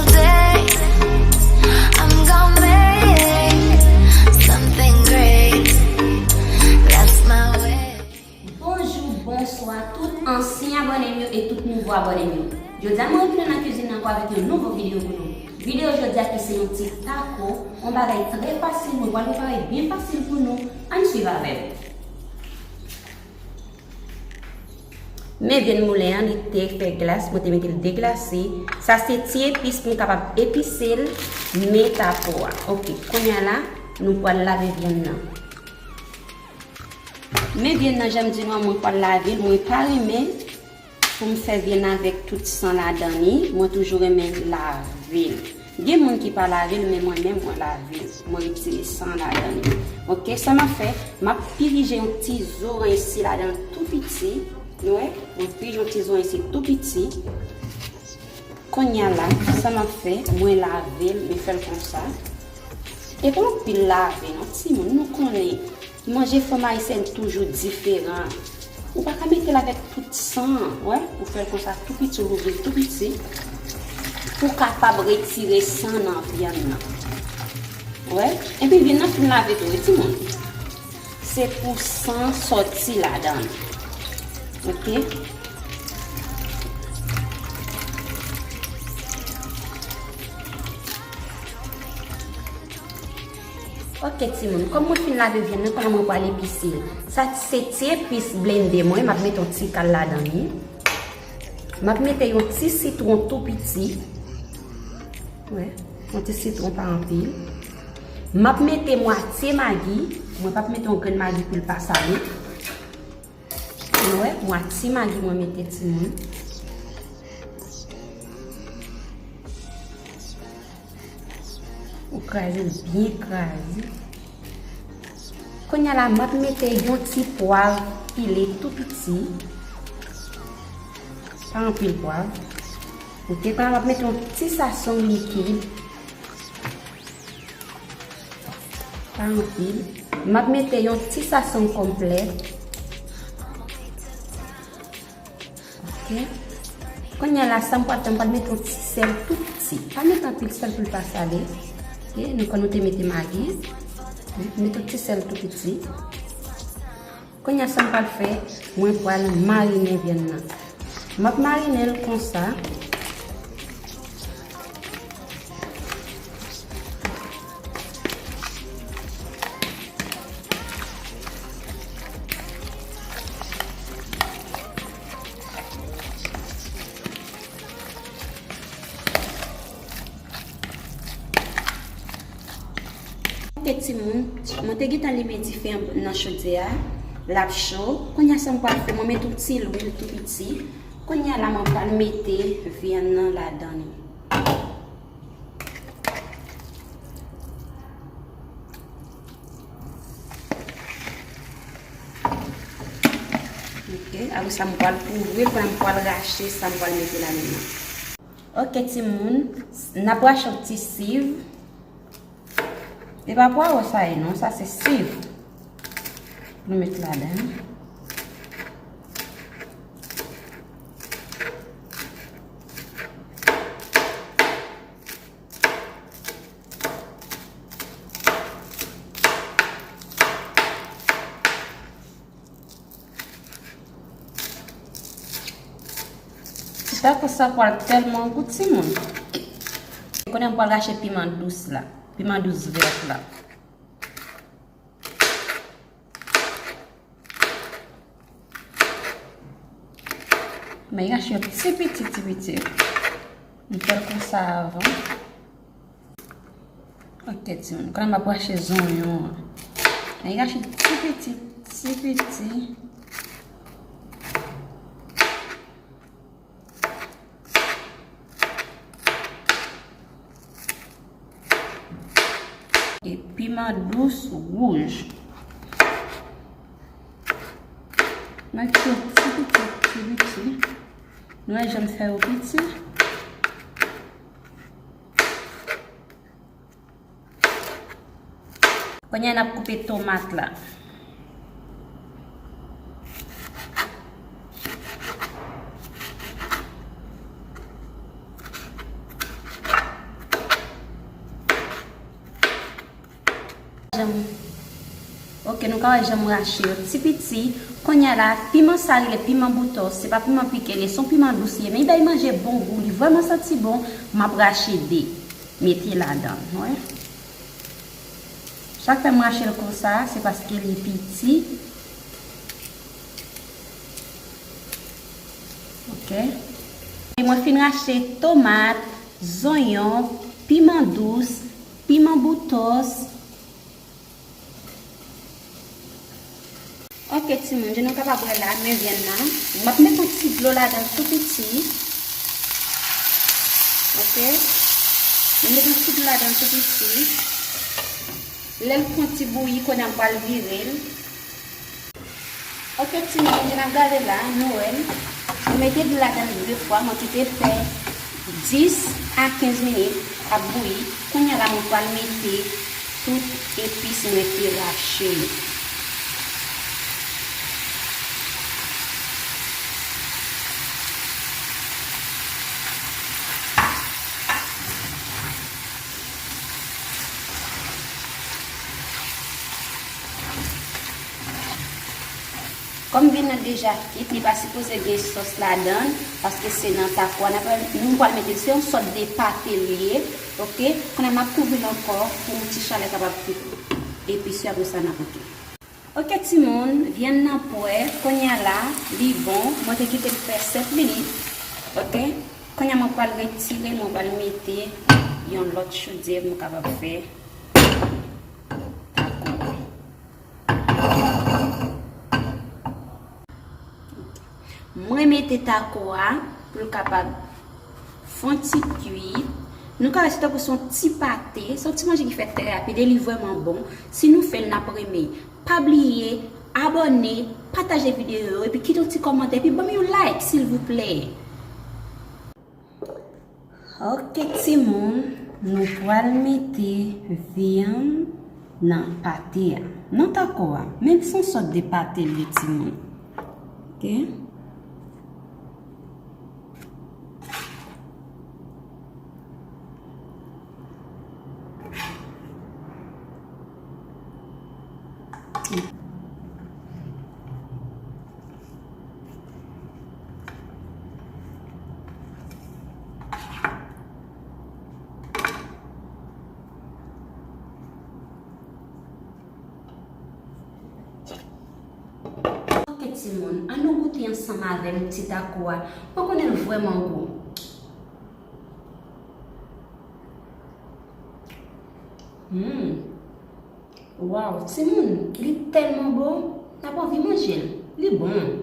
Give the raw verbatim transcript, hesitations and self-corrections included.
Day, I'm gonna make something great. That's my way. Bonjou, bonswa, tout ansyen abòne m yo e tout nouvo abòne m yo. Jodi a, mwen retounen nan kizin nan ankò avèk yon nouvo videyo pou nou. Videyo jodi a ki se yon ti tako, yon bagay trè fasil, mwen pral prepare byen fasil pou nou. Ann swiv avè m. Men vyann moulen an, li te fè glas, mwen te mete l deglase. Sa se ti epis pou m kapab epise l, men tako a. Oke, kounye a la, nou pral lave vyann nan. Men vyann nan, jan m di nou an, mwen pral lave l, mwen pa renmen pou m fè vyann avèk tout san ladan li, mwen toujou renmen lave l. Gen moun ki pa lave l, men mwen menm, mwen lave l. Mwen retire san ladan li. Oke, sa m ap fè, m ap pirije yon ti zoranj isi ladan l tou piti. Nou wè, mwen pirije yon ti zoranj isi tou piti. Kounye a la, sa m ap fè, mwen lave l, mwen fè l konsa. E pa anpil lave non, timoun, nou konnen manje fanm ayisyèn toujou diferan. Ou pa ka mete l avèk tout san, wè, ou fè l konsa tou piti, ou louvri l tou piti, pou w kapab retire san nan vyann nan. Wè, epi vyann nan fin lave tou, wi, timoun. Se pou san sòti ladan l. Oke? Oke, timoun, kòm mwen fin lave vyann nan, kounye a mwen pral epise l. Sa se ti epis blende mwen, m ap mete yon ti kal ladan li. M ap mete yon ti sitwon tou piti. Wè, yon ti sitwon pa anpil. M ap mete mwatye magi. Mwen p ap mete yon grenn magi pou l pa sale. Nou wè, mwatye magi mwen mete, timoun. Ou kraze l byen kraze. Kounye a la, m ap mete yon ti pwav pile tou piti. Pa anpil pwav. Oke, kounye a m ap mete yon ti sasong likid. Pa anpil. M ap mete yon ti sasong konplè. Oke. Kounye a la, sa m pral fè, m pral mete yon ti sèl tou piti. Pa mete anpil sèl pou l pa sale. Oke, nou konn nou te mete magi. Mete yon ti sèl tou piti. Kounye a, sa m pral fè, mwen pral marinen vyann nan. M ap marinen l konsa. Oke, timoun, mwen te gentan limen dife an nan chodyè a, l ap cho. Kounye a, sa m pral fè, mwen mete yon ti lwil tou piti. Kounye a la, mwen pral mete vyann nan ladan li. Oke, apre sa, m pral kouvri l, pandan m pral rache sa m pral mete ladan nan. Oke, timoun, n ap rache yon ti siv. E pa pwawo sa ye, non, sa se siv. Nou met ladan. Ti tako sa pral tèlman gou, timoun. Kounye a m pral rache piman dous la, piman dous vèt la. Men rache yon ti piti, ti piti. M fè l konsa avan. Oke, timoun. Kounye a m ap rache zonyon an. Ann rache ti piti, ti piti. E piman dous wouj. M ap fè ti piti, ti piti. Nou wè jan m fè yo piti. Kounye a n ap koupe tomat la. Nou ka wè jan m rache yo ti piti. Kounye a la, piman sa rele piman boutòs. Se pa piman pike, li se yon piman dous li ye, men li bay manje bon gou, li vrèman santi bon. M ap rache de, mete ladan l, wè. Chak fwa m rache l konsa, se paske li piti. Ok. E mwen fin rache tomat, zonyon, piman dous, piman boutòs. Ok, timoun, jan nou kapab wè la, men vyann nan. M ap met yon ti dlo ladan l tou piti. Ok. M met yon ti dlo ladan l tou piti. Lè l pran ti bouyi, kounye a m pral vire l. Ok, timoun, jan n ap gade la, nou wè l. Mwen mete dlo ladan l de fwa, mwen kite l fè dis a kenz minit ap bouyi. Kounye a la, mwen pral mete tout epis mwen te rache yo. Kòm vyann nan deja kit, li pa sipoze gen sòs ladan l, paske se nan tako a n ap, nou pral mete l, se yon sòt de pate li ye, ok? Kounye a m ap kouvri l ankò pou ti chalè kapab kit epis yo, apre sa n ap ok. Ok, timoun, vyann nan prè, kounye a la, li bon, mwen te kite l fè sèt minit, ok? Kounye a mwen pral retire l, mwen pral mete yon lòt chodyè pou m kapab fè tako a. Mwen mete tako a pou l kapab fè yon ti kuit. Nou ka wè se tankou se yon ti pate, se yon ti manje ki fèt trè rapid e li vrèman bon. Si nou fè l, n ap renmen. Pa bliye abòne, pataje videyo yo, epi kite yon ti kòmantè, epi ban m yon like, silvouplè. Ok, timoun, nou pral mete vyann nan pate a, nan tako a. Men se yon sòt de pate l ye, timoun. Ok? Ok, timoun, ann nou goute ansanm avè m ti tako a. Mwen konnen l vrèman gou. Hmm. Waw, timoun, li tèlman bon, n ap anvi manje l. Li bon.